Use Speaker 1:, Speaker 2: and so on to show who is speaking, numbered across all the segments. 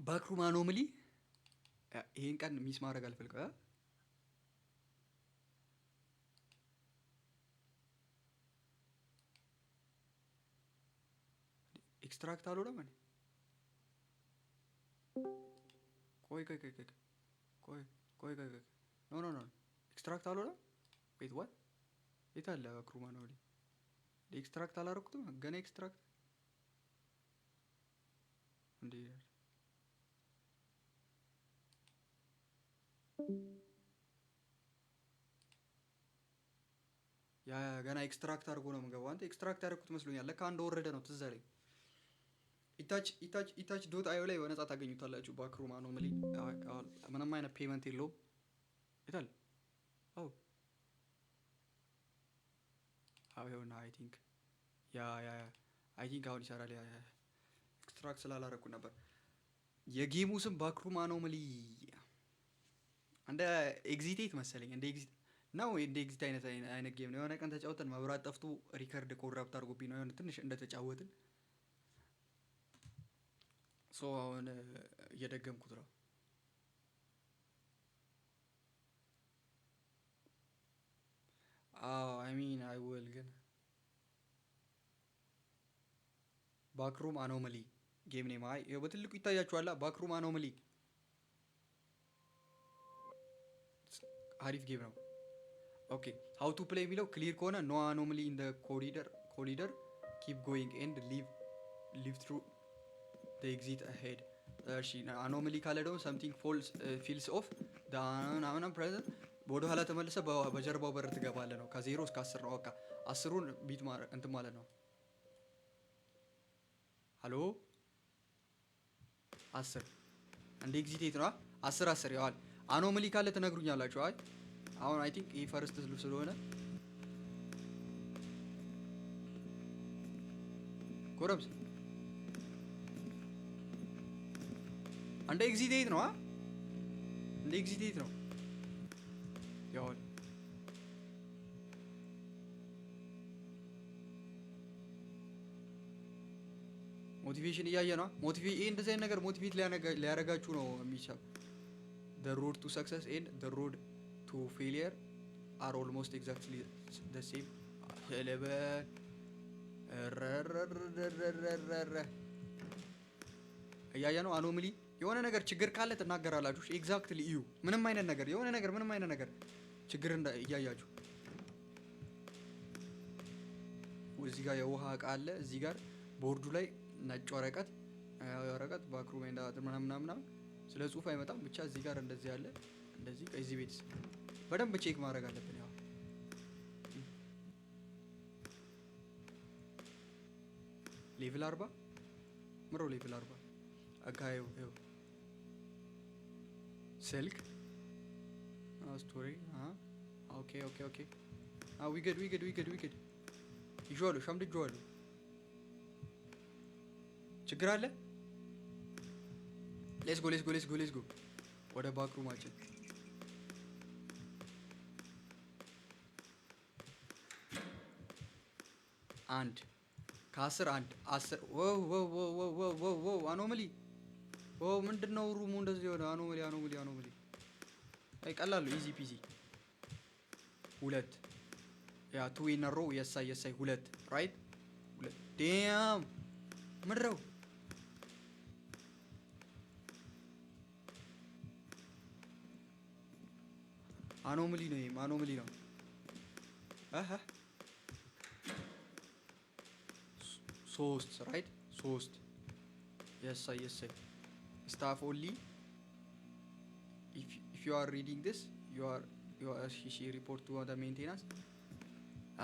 Speaker 1: Backroom Anomaly። ይሄን ቀን miss ማድረግ አልፈልግም። Extract አልሆነም እንዴ? ቆይ ቆይ ቆይ ቆይ ቆይ ቆይ ቆይ ቆይ፣ no, no, no, extract አልሆነም። Wait, what? የት አለ backroom anomaly? Extract አላረኩትም ገና። Extract እንዴ? Yeah, ገና extract አድርጎ ነው የምገባው። አንተ extract ያደረኩት መስሎኛል። ለካ እንደወረደ ነው ትዝ አለኝ። itach itach itach.io ላይ በነጻ ታገኙታላችሁ። Backroom Anomaly ምንም አይነት payment የለውም። የታል? አው አዎ ይኸውና፣ I think, yeah, yeah, yeah, I think አሁን ይሰራል። Yeah, yeah, extract ስላላረኩ ነበር። የ game ኡ ስም Backroom Anomaly፣ እንደ Exit መሰለኝ፣ እንደ Exit ነው፣ እንደ Exit አይነት game ነው። የሆነ ቀን ተጫውተን መብራት ጠፍቶ record corrupt አድርጎብኝ ነው የሆነ ትንሽ እንደተጫወትን። So አሁን እየደገምኩት ነው። አዎ፣ I mean, I will ግን Backroom Anomaly game name። አይ ይኸው በትልቁ ይታያችኋላ። Backroom Anomaly አሪፍ game ነው። Okay, how to play የሚለው clear ከሆነ no anomaly in corridor, keep going and leave through exit ahead። እሺ፣ anomaly ካለ ደግሞ something falls feels off ምናምን present፣ ወደ ኋላ ተመልሰ በጀርባው በር ትገባለህ ነው። ከ0 እስከ 10 ነው። በቃ 10ሩን beat እንትን ማለት ነው። ሀሎ፣ 10 እንደ Exit ነው። 10 10 ያዋል። Anomaly ካለ ትነግሩኛላችሁ። አይ አሁን I think ይህ first ስለሆነ ጎረምስ እንደ Exit ነው። እንደ Exit ነው ያዋል። Motivation እያየ ነው። Motivate ይሄ እንደዚህ አይነት ነገር motivate ሊያረጋችሁ ነው የሚቻል። The road to success and the road to failure are almost exactly the same። ለበል እያየ ነው። Anomaly የሆነ ነገር ችግር ካለ ትናገራላችሁ። Exactly እዩ። ምንም አይነት ነገር የሆነ ነገር ምንም አይነት ነገር ችግር እያያችሁ። እዚህ ጋር የውሃ እቃ አለ። እዚህ ጋር ቦርዱ ላይ ነጭ ወረቀት backroom ምናምን ምናምን፣ ስለ ጽሁፍ አይመጣም። ብቻ እዚህ ጋር እንደዚህ አለ። እንደዚህ ከዚህ ቤት በደንብ check ማድረግ አለብን። ያው level 40 ምሮ level 40 አካባቢ ይኸው ስልክ story። Okay, we good, we good, we good, we good። ይዤዋለሁ፣ ሸምድጄዋለሁ። ችግር አለ? Let's go, let's go, let's go, let's go ወደ backroom ኣችን። አንድ ከ10 አንድ 10። Wow, wow, wow, wow, wow, wow, anomaly! Wow፣ ምንድን ነው room ኡ እንደዚህ የሆነ? Anomaly, anomaly, anomaly። አይ ቀላሉ easy peasy። ሁለት፣ yeah, two in row። የሳይ የሳይ፣ ሁለት፣ right፣ ሁለት። Damn፣ ምድረው anomaly ነው። ይሄም anomaly ነው። አሃ፣ ሶስት፣ right፣ ሶስት። የሳይ የሳይ። Staff only, if you are reading this, you are እሺ፣ report to the maintenance።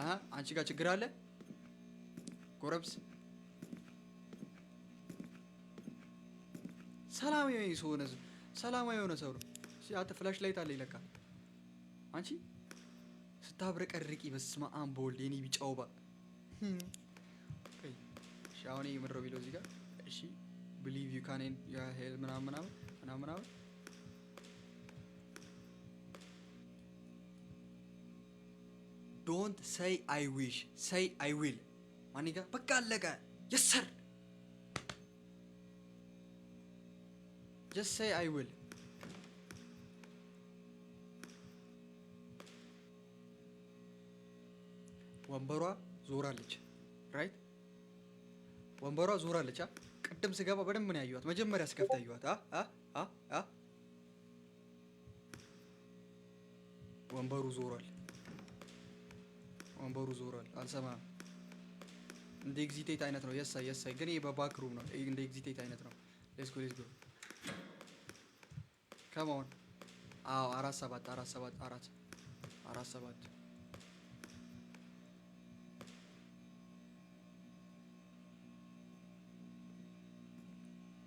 Speaker 1: አሃ፣ አንቺ ጋር ችግር አለ ጎረብስ። ሰላማዊ ሰው ሆነ፣ ሰላማዊ የሆነ ሰው ነው። እሺ አንተ flashlight አለ ይለካ። አንቺ ስታብረቀርቂ፣ በስመ አብ በወልድ፣ የኔ ቢጫ ወባ። እሺ አሁን ይሄ ምንድነው የሚለው እዚህ ጋር? እሺ፣ believe you can help ምናምን ምናምን ምናምን ምናምን። Don't say "I wish," say "I will." ማን ጋር በቃ አለቀ። Yes sir. Just say I will. ወንበሯ ዞራለች። Right፣ ወንበሯ ዞራለች። አ ቅድም ስገባ በደንብ ነው ያየኋት። መጀመሪያ ስከፍት ያየኋት። አ አ አ አ ወንበሩ ዞሯል። ወንበሩ ዞሯል። አልሰማም። እንደ Exit 8 አይነት ነው። የሳይ የሳይ ግን ይሄ በ back room ነው። እንደ Exit 8 አይነት ነው። Let's go, let's go, come on። አዎ፣ 4 7 4 7 4 4 7።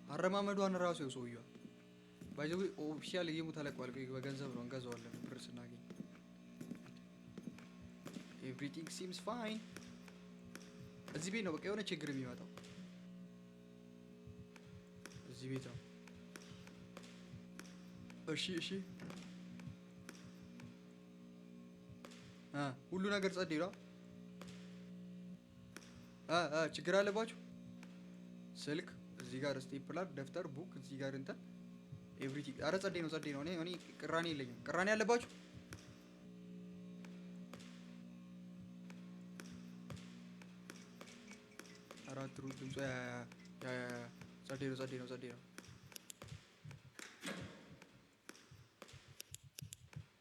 Speaker 1: አረማመዷን ራሱ ይኸው ሰውየዋ። By the way, official game ኡ ተለቋል። በገንዘብ ነው፣ እንገዛዋለን ብር ስናገኝ። Everything seems fine። እዚህ ቤት ነው በቃ የሆነ ችግር የሚመጣው፣ እዚህ ቤት ነው። እሺ፣ ሁሉ ነገር ጸድ ይሏ። ችግር አለባችሁ? ስልክ እዚህ ጋር፣ stapler፣ ደብተር፣ book እዚህ ጋር፣ እንትን everything። አረ ጸዴ ነው፣ ጸዴ ነው። እኔ ቅራኔ የለኝም። ቅራኔ አለባችሁ? አራት ሩ ድምፁ ጸዴ ነው፣ ጸዴ ነው፣ ጸዴ ነው።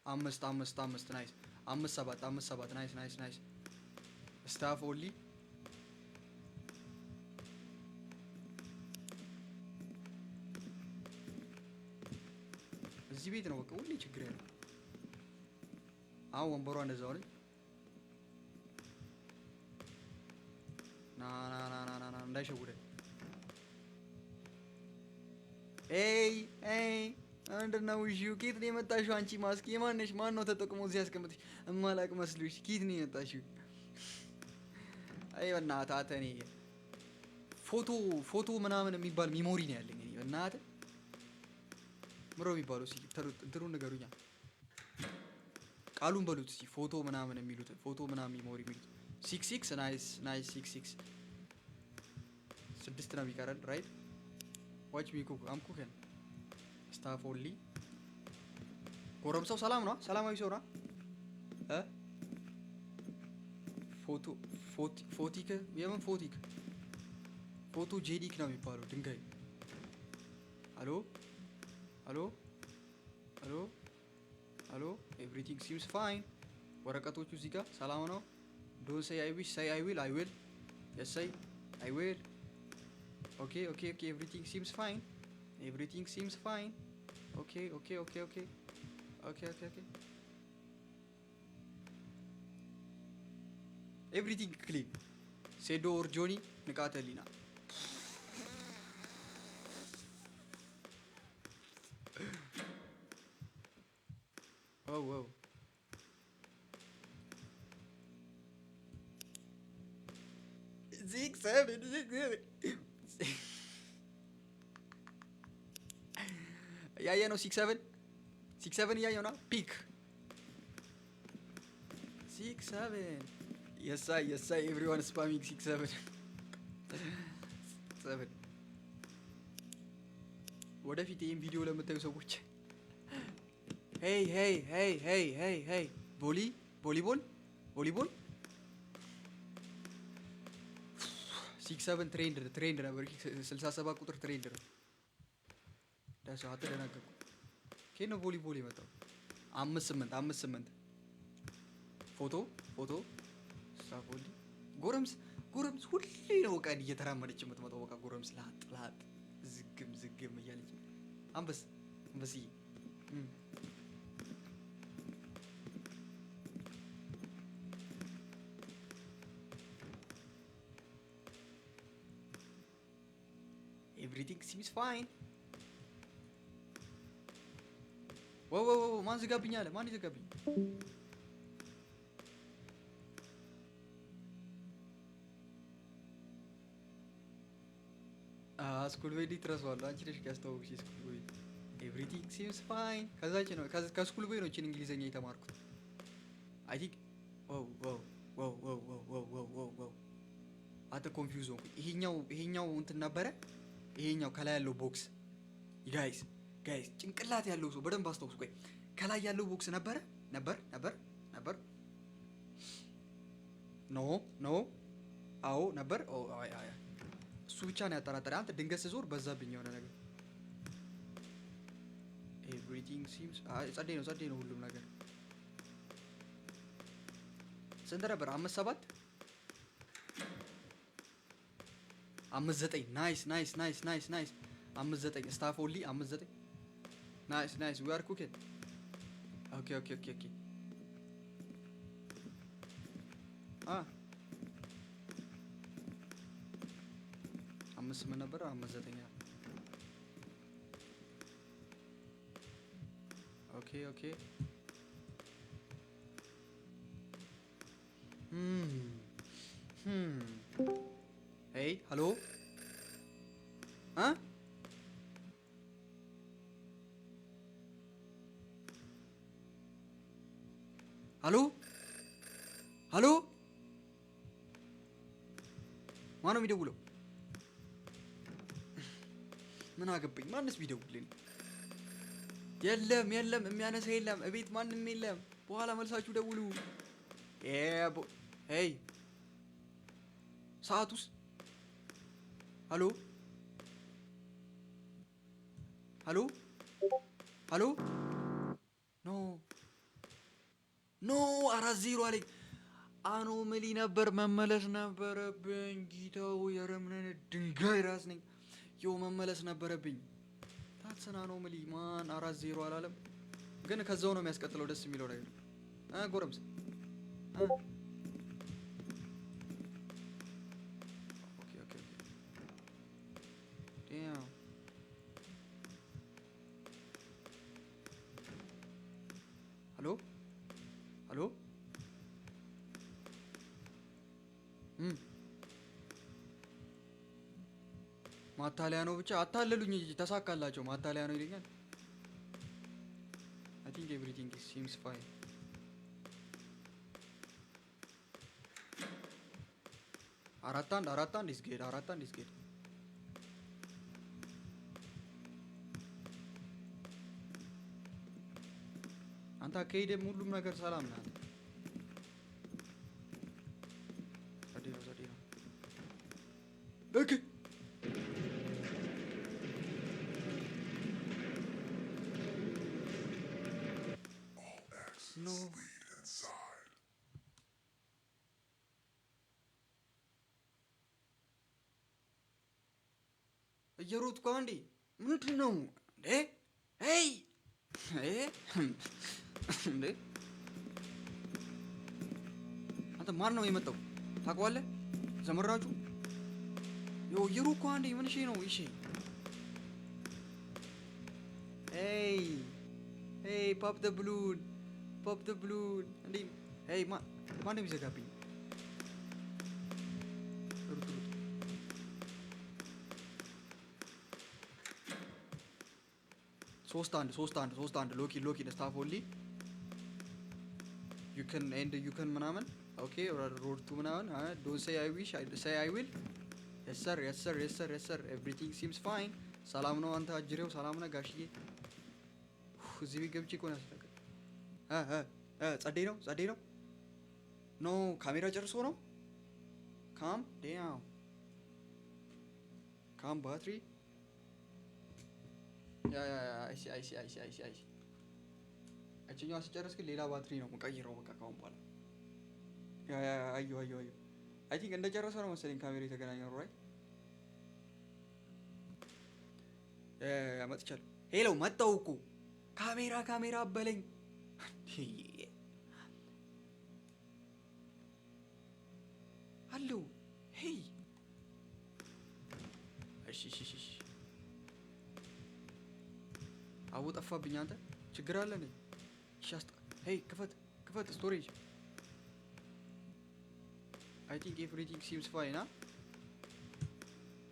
Speaker 1: 5 5 5፣ nice። 5 7 5 7፣ nice, nice, nice። Staff only። እዚህ ቤት ነው በቃ ሁሌ ችግር ያለው። አሁን ወንበሯ እንደዛው ነች። ና ና ና ና ና ና፣ እንዳይሸውደን። ኤይ ኤይ፣ ምንድን ነው እሺ? ኬት ነው የመጣሽው አንቺ? ማስክ የማን ነሽ? ማን ነው ተጠቅሞ እዚህ ያስቀምጥሽ? እማላቅ መስሎሽ? ኬት ነው የመጣሽው? አይ በእናትህ አንተ፣ እኔ ፎቶ ፎቶ ምናምን የሚባል memory ነው ያለኝ እኔ። በእናትህ ምሮ የሚባለው እስኪ እንትኑን ንገሩኛ። ቃሉን በሉት እስኪ፣ ፎቶ ምናምን የሚሉት፣ ፎቶ ምናምን memory የሚሉት። 6 6፣ nice, nice። 6 6፣ 6 ነው የሚቀረን፣ right? Watch me cook. I'm cooking. Staff only። ጎረምሳው ሰላም ነው፣ ሰላማዊ ሰው ነው እ ፎቶ ፎቲክ፣ የምን ፎቲክ? Photogenic ነው የሚባለው ድንጋይ። አሎ አሎ አሎ አሎ፣ everything seems fine። ወረቀቶቹ እዚህ ጋር ሰላም ነው። Don't say I wish, say I will. I will. Yes, say I will. Okay, everything seems fine, everything seems fine. Okay, everything clean። ሴዶ or ጆኒ፣ ንቃተ ህሊና። Wow, 6 7 6 7 እያየ ነው። 6 7 6 7 እያየው ነው። Pick 6 7። የሳይ የሳይ፣ everyone spamming 6 7 7። ወደፊት ይህን ቪዲዮ ለምታዩ ሰዎች፣ hey hey hey hey hey hey፣ volley volleyball volleyball። 6 7 trend ነበር። 67 ቁጥር trend ነው። ዳስ አትደናገቁ። ከየት ነው ቮሊቦል የመጣው? 5 8 5 8። ፎቶ ፎቶ staff only። ጎረምስ ጎረምስ ሁሌ ነው በቃ እየተራመደች የምትመጣው። በቃ ጎረምስ ላጥ ላጥ ዝግም ዝግም እያለች። አንበስ አንበስዬ። Everything seems fine። Wow፣ ማን ዝጋብኝ አለ? ማን ይዘጋብኝ? School boy ትረሳዋለህ። አንቺ ነሽ ያስተዋወቅሽ school boy። Everything seems fine። ከዛች ነው፣ ከ school boy ነው እቺን እንግሊዘኛ የተማርኩት። I think wow wow wow wow wow wow wow wow wow፣ አንተ confuse ሆንኩኝ። ይሄኛው እንትን ነበረ፣ ይሄኛው ከላይ ያለው box guys። Guys፣ ጭንቅላት ያለው ሰው በደንብ አስታውሱ። ቆይ፣ ከላይ ያለው box ነበረ፣ ነበር፣ ነበር፣ ነበር። No, no፣ አዎ ነበር። ኦ አይ አይ፣ እሱ ብቻ ነው ያጠራጠረ። አንተ ድንገት ስዞር በዛብኝ የሆነ ነገር። Everything seems፣ አይ ጸዴ ነው፣ ጸዴ ነው ሁሉም ነገር። ስንት ነበር? 5 7 5 9። Nice, nice, nice, nice, nice። 5 9፣ staff only፣ 5 9። Nice, nice, we are cooking። Okay. አ 5 8 ነበር፣ 5 9። Okay. Hey, hello አ hello, hello፣ ማነው የሚደውለው? ምን አገባኝ? ማንስ ቢደውልልኝ? የለም፣ የለም፣ የሚያነሳ የለም። እቤት ማንም የለም። በኋላ መልሳችሁ ደውሉ። Hey፣ ሰዓቱስ? Hello, hello, hello። No, no፣ 4 0 አለኝ። Anomaly ነበር፣ መመለስ ነበረብኝ። ጌታው የረምነን ድንጋይ ራስ ነኝ። Yo፣ መመለስ ነበረብኝ። That's an anomaly, man። 4 0 አላለም፣ ግን ከዛው ነው የሚያስቀጥለው። ደስ የሚለው ነገር ጎረምስ okay. Damn. Hello, hello። ማታለያ ነው ብቻ አታለሉኝ እንጂ ተሳካላቸው። ማታለያ ነው ይለኛል። I think everything seems fine። 4 1፣ 4 1 is good፣ 4 1 is good። አንተ አካሄድም ሁሉም ነገር ሰላም ናት። ጸዴ ነው፣ ጸዴ ነው። Okay.
Speaker 2: All exits
Speaker 1: No.
Speaker 2: lead inside.
Speaker 1: እየሮጥኩ አንዴ ምንድን ነው እንዴ? Hey እንዴ፣ አንተ ማን ነው የመጣው? ታውቀዋለህ? ዘመራችሁ። Yo፣ እየሮጥኩ አንዴ ምን እሺ ነው? እሺ፣ hey, hey, pop the balloon, pop the balloon። እንዴ፣ hey፣ ማን ነው የሚዘጋብኝ? ሩጥ ሩጥ። 3 1፣ 3 1፣ 3 1። Lock in, lock in, staff only, you can and you can ምናምን። Okay, road to ምናምን። Don't say I wish, say I will። Yes sir, yes sir, yes sir, yes sir። Everything seems fine። ሰላም ነው አንተ አጅሬው፣ ሰላም ነህ ጋሽዬ? ኡፍ፣ እዚህ ቤት ገብቼ እኮ ነው ያስለቀ እ እ እ ጸዴ ነው፣ ጸዴ ነው። No፣ ካሜራ ጨርሶ ነው። Cam damn, cam battery። Yeah, yeah, yeah፣ I see, I see, I see, I see, I see። እችኛዋ ስጨርስ ግን ሌላ ባትሪ ነው የምቀይረው። በቃ ካሁን በኋላ። Yeah, yeah, yeah፣ አየሁ፣ አየሁ፣ አየሁ። I think እንደጨረሰ ነው መሰለኝ ካሜራ የተገናኘው፣ right? Yeah, yeah, yeah፣ መጥቻለሁ። Hello፣ መጣሁ እኮ። ካሜራ ካሜራ አበለኝ አለው። Hey፣ እሺ እሺ እሺ እሺ። አቦ ጠፋብኝ። አንተ ችግር አለ እንዴ? እሺ አስጠ hey፣ ክፈት፣ ክፈት storage። I think everything seems fine። አ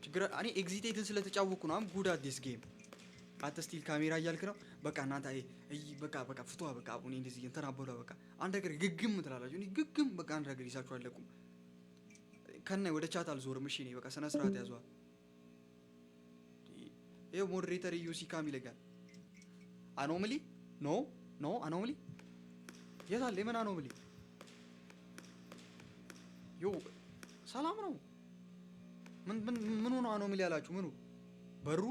Speaker 1: ችግር እኔ exit 8ን ስለተጫወቅኩ ነው። I'm good at this game። አንተ still ካሜራ እያልክ ነው። በቃ እናንተ አይ እይ በቃ በቃ ፍቷ በቃ። አሁን እንደዚህ እንትን አበሏ። በቃ አንድ ነገር ግግም ትላላችሁ። እኔ ግግም በቃ አንድ ነገር ይዛችሁ አለቁም። ከነ ወደ chat አልዞርም። እሺ እኔ በቃ ስነ ስርዓት ያዟል። ይኸው moderator ዩሲ ካም ይለኛል። Anomaly? No, no anomaly። የት አለ? የምን anomaly? Yo፣ ሰላም ነው። ምን ምን ምኑ ነው anomaly ያላችሁ? ምኑ በሩ?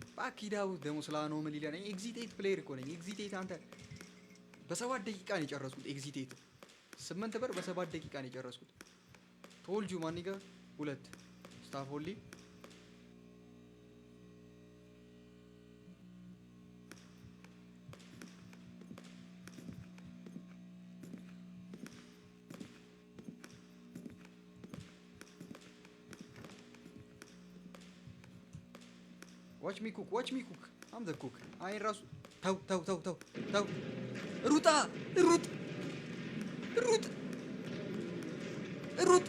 Speaker 1: እባክህ ዳዊት ደግሞ ስለ anomaly ላይ። Exit 8 player እኮ ነኝ። Exit 8 አንተ በ7 ደቂቃ ነው የጨረስኩት። Exit 8 ስምንት በር በ7 ደቂቃ ነው የጨረስኩት። Told you, my nigga። ሁለት staff only። Watch me cook, watch me cook. I'm the cook። አይን ራሱ። ተው ተው ተው ተው ተው። ሩጣ፣ ሩጥ፣ ሩጥ፣ ሩጥ።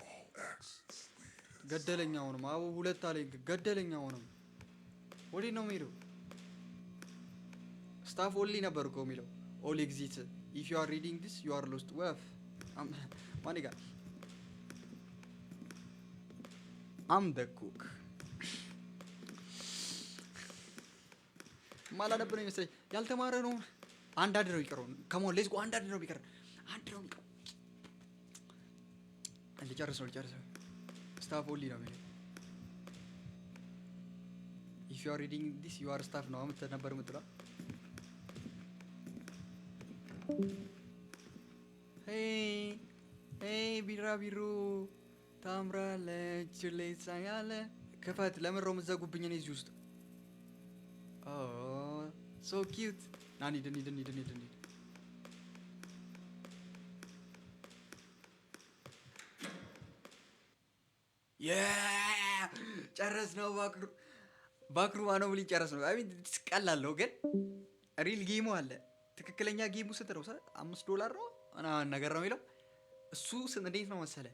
Speaker 2: All exits lead
Speaker 1: ገደለኝ። አሁንም አቡ ሁለት አለኝ። ገደለኝ። አሁንም ወዴት ነው የሚሄደው? Staff only ነበር እኮ የሚለው። All exit. If you are reading this, you are lost። ወፍ my nigga, I'm the cook። ማላነብ ነው ይመስለኝ። ያልተማረ ነው። አንድ አንድ ነው የሚቀረው። Come on, let's go። አንድ አንድ ነው የሚቀረው። አንድ ነው የሚቀረው። ልጨርስ ነው፣ ልጨርስ ነው። Staff only ነው የሚለው። If you are reading this, you are staff ነው አምት ነበር የምትለው። Hey, hey፣ ቢራቢሮ ታምራለች። ሌሳ ያለ ክፈት። ለምን ነው የምትዘጉብኝ? እኔ እዚህ ውስጥ። So cute። ና እንሂድ፣ እንሂድ፣ እንሂድ፣ እንሂድ፣ እንሂድ። ጨረስ ነው። Backroom anomaly ጨረስ ነው። I mean, ቀላል ነው፣ ግን real game ኡ አለ። ትክክለኛ game ኡ ስንት ነው? 5 ዶላር ነው ምናምን ነገር ነው የሚለው። እሱ ስንት እንዴት ነው መሰለ?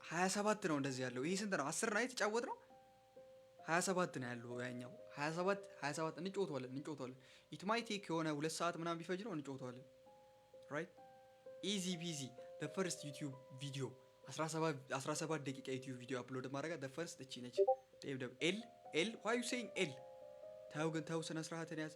Speaker 1: 27 ነው እንደዚህ ያለው። ይሄ ስንት ነው? 10 ነው የተጫወት ነው። 27 ነው ያለው ያኛው። 27 27 እንጫወተዋለን፣ እንጫወተዋለን። It might take የሆነ 2 ሰዓት ምናምን ቢፈጅ ነው፣ እንጫወተዋለን። Right, easy peasy. First YouTube video፣ 17 ደቂቃ YouTube video upload ማድረጋ first እቺ ነች። L L, why you saying L? ተው ግን ተው፣ ስነ ስርዓትን ያዝ።